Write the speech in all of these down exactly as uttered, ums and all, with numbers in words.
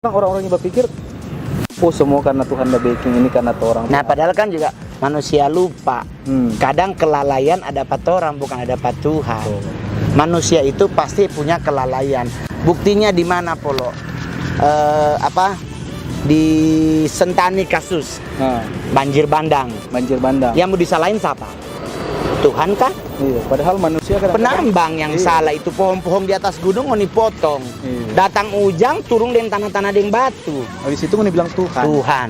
Orang-orang yang berpikir, "Oh, semua karena Tuhan da beking, ini karena torang." Nah, padahal kan juga manusia lupa. Hmm. Kadang kelalaian ada pa torang, bukan ada pa Tuhan. Betul. Manusia itu pasti punya kelalaian. Buktinya di mana, Polo? Eh, apa? Di Sentani kasus. Nah. Banjir bandang. Banjir bandang. Yang mau disalahin siapa? Tuhan kah? Iya, padahal manusia kadang-kadang. Penambang yang salah itu, pohon-pohong di atas gunung ngoni potong. Iya. Datang ujang, turung deng tanah-tanah deng batu. Habis itu ngoni bilang Tuhan. Tuhan.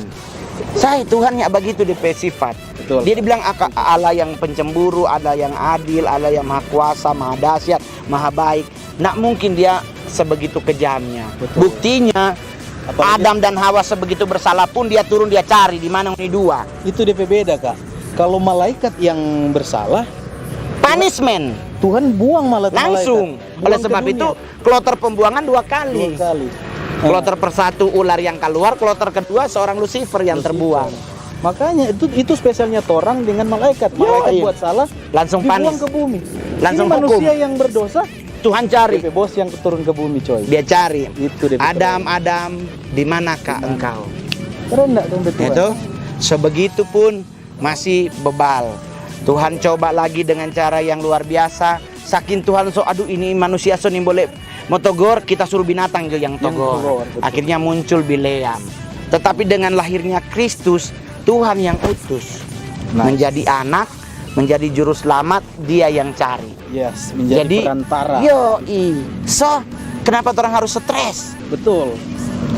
Sai Tuhan ya begitu de pe sifat. Betul. Dia dibilang aka-, Allah yang pencemburu, Allah yang adil, Allah yang maha kuasa, maha dahsyat, maha baik. Ndak mungkin dia sebegitu kejamnya. Betul. Buktinya, apalagi Adam dan Hawa sebegitu bersalah pun dia turun, dia cari di mana ngoni dua. Itu de pe beda, Kak. Kalau malaikat yang bersalah, punishment. Tuhan buang malah tu malaikat. Langsung. Buang ke dunia. Oleh sebab itu, kloter pembuangan dua kali. Dua kali. Kloter persatu ular yang keluar, kloter kedua seorang Lucifer yang terbuang. Lucifer. Makanya itu, itu spesialnya torang dengan malaikat. Yoi. Malaikat buat salah, langsung dibuang ke bumi. Langsung hukum. Ini manusia yang berdosa, Tuhan cari. De pe bos yang turun ke bumi, coy. Dia cari. Itu de pe keren. Adam, Adam, di manakah engkau? Keren nggak dong betul? Itu, sebegitu pun masih bebal. Tuhan coba lagi dengan cara yang luar biasa. Saking Tuhan so, "Aduh, ini manusia so nimbole mo togor," kita suruh binatang jo yang togor. Yang togor, betul. Akhirnya muncul Bileam. Tetapi dengan lahirnya Kristus, Tuhan yang utus. Nice. Menjadi anak, menjadi juru selamat, Dia yang cari. Yes, menjadi perantara. Jadi, yoi. So, kenapa torang harus stres? Betul.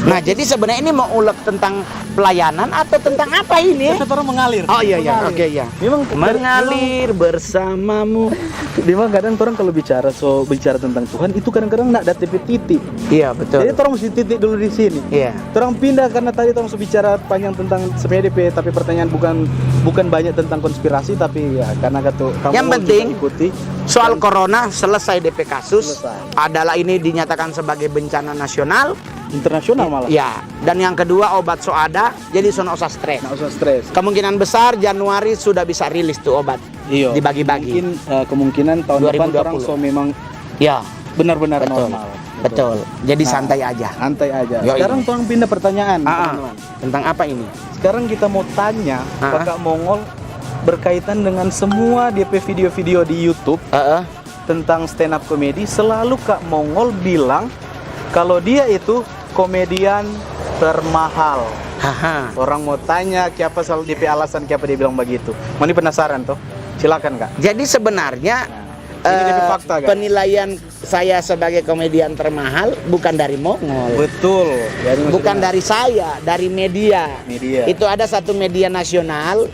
Nah, jadi sebenarnya ini mau ulek tentang pelayanan atau tentang apa ini? Tapi torang mengalir. Oh, iya, iya. Mengalir. Oke, iya. Memang, mengalir bersamamu. Memang kadang torang kalau bicara, so, bicara tentang Tuhan, itu kadang-kadang nggak ada titik-titik. Iya, betul. Jadi torang mesti titik dulu di sini. Iya. Torang pindah karena tadi torang so bicara panjang tentang sebenarnya de pe, tapi pertanyaan bukan, bukan banyak tentang konspirasi, tapi ya karena katu, kamu juga ikuti. Yang penting, soal corona selesai de pe kasus. Selesai. Adalah ini dinyatakan sebagai bencana nasional. Internasional malah. Ya, dan yang kedua obat so ada, jadi so nggak usah stres. Nggak usah stres. Kemungkinan besar Januari sudah bisa rilis tu obat. Iyo. Dibagi-bagi. Mungkin, eh, kemungkinan tahun depan dua ribu dua puluh. Orang so memang benar-benar normal. Betul. Jadi santai aja. Nah, santai aja. Yoi. Sekarang tong pindah pertanyaan, teman-teman. Tentang apa ini? Sekarang kita mau tanya ke Kak Mongol berkaitan dengan semua dia pe video-video di YouTube. Heeh. Tentang stand up comedy, selalu Kak Mongol bilang kalau dia itu komedian termahal. Haha. Orang mau tanya kiapa, selalu dia pe alasan kiapa dia bilang bagitu. Ngoni penasaran toh? Silakan, Kak. Jadi sebenarnya, nah, ini dia pe, eh, fakta, Kak. Penilaian saya sebagai komedian termahal bukan dari Mongol. Betul. Jadi maksudnya bukan dari saya, dari media. Media. Itu ada satu media nasional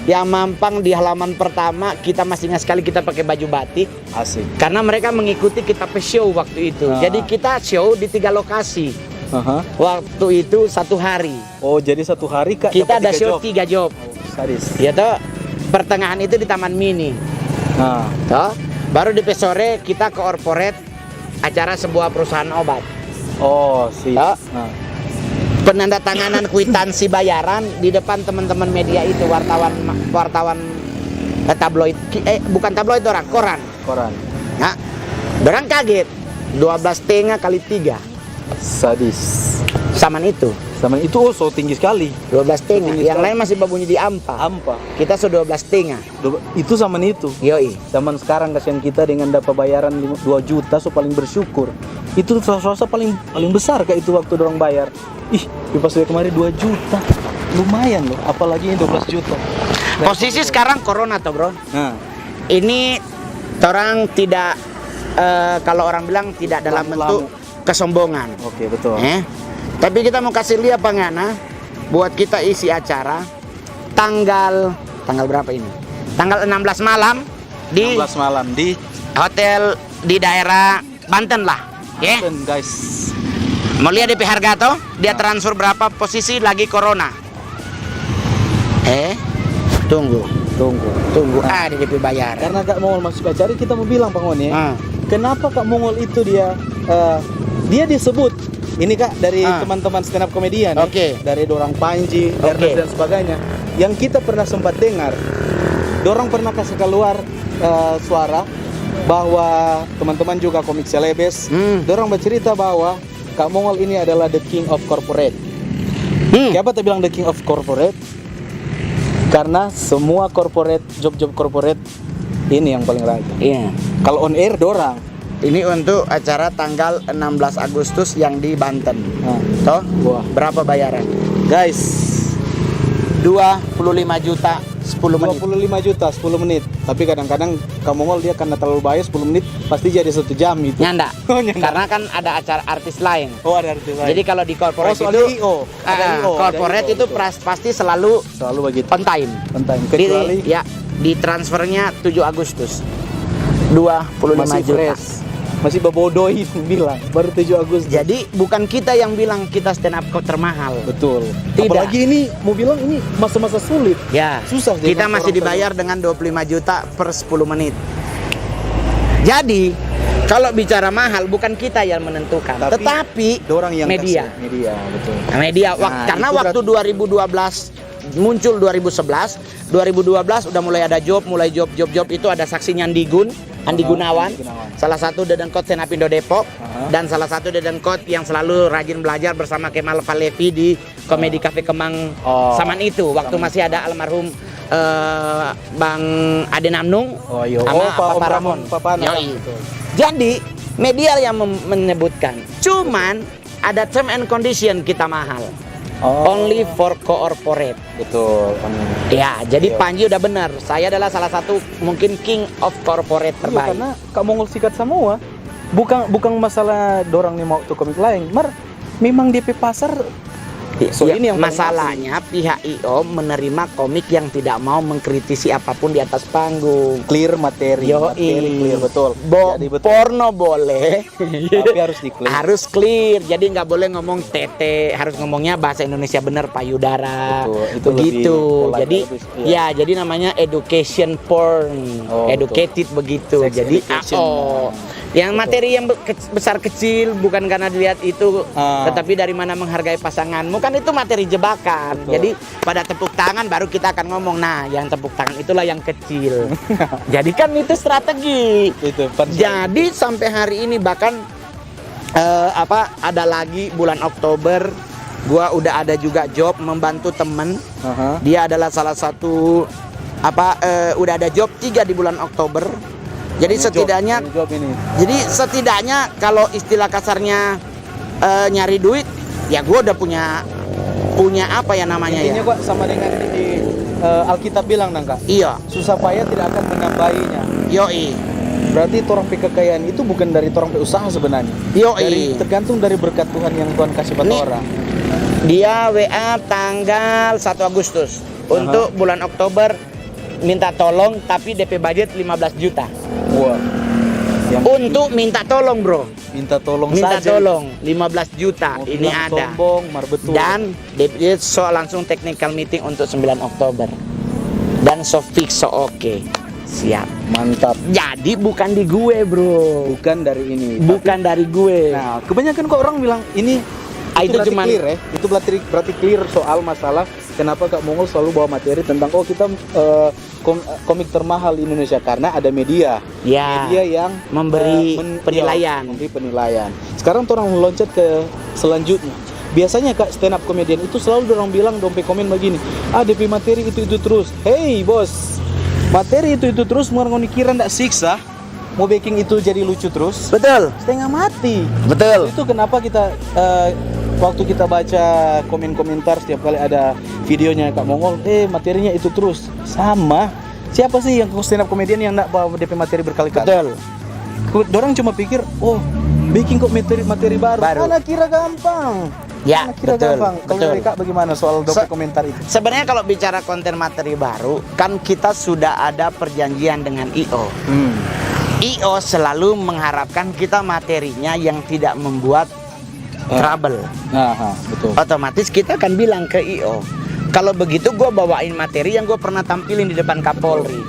yang mampang di halaman pertama, kita masih ingat sekali, kita pakai baju batik. Asik. Karena mereka mengikuti kita pe show waktu itu. Ah. Jadi kita show di tiga lokasi. Aha. Waktu itu satu hari. Oh, jadi satu hari, Kak, kita dapat ada tiga show job? Tiga job. Oh, sadis. Ya toh, pertengahan itu di Taman Mini. Ah. Toh, baru di pe sore kita ke corporate acara sebuah perusahaan obat. Oh, sip. Toh? Ah. Penandatanganan kwitansi bayaran di depan teman-teman media itu, wartawan, wartawan, eh, tabloid, ki-, eh, bukan tabloid orang, koran. Koran. Nah, dorang kaget. Dua belas setengah kali tiga. Sadis. Saman itu. Saman itu, oh, so tinggi sekali. Dua belas setengah. So tinggi sekali. Yang lain masih babunyi di ampa. Ampa. Kita so dua belas setengah. Dua, itu saman itu. Yoi. Zaman sekarang kasihan kita dengan dapat bayaran lima, dua juta, so paling bersyukur. Itu so, so, so paling, paling besar, Kak, itu waktu dorang bayar. Ih, ya pas saya kemarin dua juta. Lumayan loh, apalagi ini dua belas juta. Posisi sekarang corona toh, Bro. Nah. Ini torang tidak, eh, kalau orang bilang tidak dalam bentuk kesombongan. Oke, betul. Eh? Tapi kita mau kasih lihat pa ngana, buat kita isi acara tanggal, tanggal berapa ini? Tanggal enam belas malam di enam belas malam di hotel di daerah Banten lah, ya. Banten, guys. Mau lihat de pe harga toh? Dia transfer berapa, posisi lagi corona. Eh, tunggu, tunggu, tunggu. Nah, ada de pe bayar. Karena Kak Mongol masuk acara, kita mau bilang pa ngoni, ah, kenapa Kak Mongol itu dia, eh, dia disebut ini, Kak, dari, ah, teman-teman stand up comedian, ya. Oke. Dari dorang Panji, oke, Ernest dan sebagainya. Yang kita pernah sempat dengar, dorang pernah kasih keluar, eh, suara bahwa teman-teman juga komik selebes, hmm, dorang bercerita bahwa Kak Mongol ini adalah the king of corporate. Hmm. Kenapa kita bilang the king of corporate? Karena semua corporate, job-job corporate ini yang paling rata. Iya. Kalau on air dorang. Ini untuk acara tanggal enam belas Agustus yang di Banten. Nah. Toh? Wah. Berapa bayaran? Guys, dua puluh lima juta sepuluh menit. Dua puluh lima juta sepuluh menit. Tapi kadang-kadang Kak Mongol dia karena terlalu bahaya, sepuluh menit pasti jadi satu jam itu. Nyanda. Oh, nyanda. Karena kan ada acara artis lain. Oh, ada artis lain. Jadi kalau di corporate itu, oh, soalnya I O. Ada ah, I O, ada corporate I O, itu betul. Pras-, pasti selalu on time. Selalu begitu. On time. Di, kecuali ya, di transfernya tujuh Agustus. Dua puluh lima juta. Masih fresh. Masih babodoi bilang, baru tujuh Agustus. Jadi, bukan kita yang bilang kita stand up co-, termahal. Betul. Tidak. Apalagi ini, mau bilang ini masa-masa sulit. Ya. Susah. Kita masih dibayar dengan dua puluh lima juta per sepuluh menit. Jadi, kalau bicara mahal, bukan kita yang menentukan, tapi tetapi dorang yang media. Kasih, media, betul. Media, wak-, nah, karena itu waktu berarti dua ribu dua belas muncul, dua ribu sebelas, dua ribu dua belas udah mulai ada job, mulai job, job, job, itu ada Saksi Nyandi Gun, Andi Gunawan, salah satu dedengkot stand up Indo Depok, dan salah satu dedengkot yang selalu rajin belajar bersama Kemal Palevi di Komedi Cafe Kemang zaman itu, waktu masih ada almarhum, eh, Bang Ade Namnung sama Papa Ramon. Yoi. Jadi, media yang mem-, menyebutkan. Cuman, ada term and condition kita mahal. Only for corporate. Betul. Ya, jadi Panji udah bener. Saya adalah salah satu mungkin king of corporate terbaik. Iya, karena Kak Mongol sikat samua. Bukan, bukan masalah dorang ni mau tu komik lain, mar memang dia pe pasar. So, ya, ini yang paling asli. Masalahnya pihak I O menerima komik yang tidak mau mengkritisi apapun di atas panggung. Clear materi, materi clear, betul. Jadi, betul. Porno boleh, tapi harus di-clear. Harus clear, jadi nggak boleh ngomong tete, harus ngomongnya bahasa Indonesia bener, payudara. Betul, itu lebih polite, lebih, iya. Jadi namanya education porn, educated begitu. Jadi, sex education, yang materi yang be-, ke-, besar kecil bukan karena dilihat itu, tetapi dari mana menghargai pasanganmu, kan itu materi jebakan. Betul. Jadi, pada tepuk tangan baru kita akan ngomong, "Nah, yang tepuk tangan itulah yang kecil." Jadi kan itu strategi. Itu punchline. Jadi sampai hari ini bahkan, eh, apa, ada lagi bulan Oktober, gua udah ada juga job membantu temen. Dia adalah salah satu, apa, eh, udah ada job tiga di bulan Oktober. Jadi setidaknya, jadi setidaknya kalau istilah kasarnya eh, nyari duit, ya gua udah punya, punya apa ya namanya ya? Intinya gua sama dengan di, eh, Alkitab bilang, nang, Kak. Iya. Susah payah tidak akan menambahinya. Yoi. Berarti torang pe kekayaan itu bukan dari torang pe usaha sebenarnya. Yoi. Dari, tergantung dari berkat Tuhan yang Tuhan kasih pa torang. Dia W A tanggal satu Agustus. Untuk bulan Oktober minta tolong, tapi D P budget lima belas juta. Wah. Untuk minta tolong, bro. Minta tolong saja. Minta tolong, lima belas juta ini ada. Mau bilang sombong, mar betul. Dan dia so langsung technical meeting untuk sembilan Oktober. Dan so fix, so oke. Siap. Mantap. Jadi bukan di gue, bro. Bukan dari ini, tapi bukan dari gue. Nah, kebanyakan kok orang bilang ini, ah, itu berarti cuman clear, ya. Itu berarti, berarti clear soal masalah kenapa Kak Mongol selalu bawa materi tentang, oh, kita, eh, kom-, komik termahal di Indonesia karena ada media. Ya, media yang memberi, eh, men-, penilaian. Iya, memberi penilaian. Sekarang torang loncat ke selanjutnya. Biasanya, Kak, stand up comedian itu selalu dorang bilang, dong pe komen bagini, "Ah, depe materi itu-itu terus." Hei, bos, materi itu-itu terus, mar ngoni kira nda siksa? Mo beking itu jadi lucu terus? Betul. Setengah mati. Betul. Itu kenapa kita, eh, waktu kita baca komen-komentar setiap kali ada videonya Kak Mongol, "Eh, materinya itu terus." Sama. Siapa sih yang stand up comedian yang nda bawa depe materi berkali-kali? Betul. Ku-, dorang cuma pikir, "Oh, biking kok materi, materi baru." Baru. Mana kira gampang. Ya, betul, betul. Kalau dari Kak bagaimana soal dong pe komentar itu? Sebenarnya kalau bicara konten materi baru, kan kita sudah ada perjanjian dengan I O. Hmm. I O selalu mengharapkan kita materinya yang tidak membuat trouble. Aha, betul. Otomatis kita akan bilang ke I O, "Kalau begitu gua bawain materi yang gua pernah tampilin di depan Kapolri."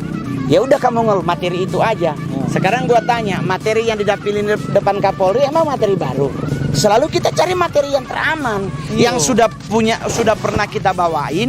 Ya udah, Kak Mongol, materi itu aja. Hmm. Sekarang gua tanya, materi yang didampilin di depan Kapolri emang materi baru? Selalu kita cari materi yang teraman, yang sudah punya, sudah pernah kita bawain,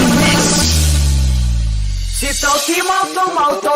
Si Toki mau to, mau to.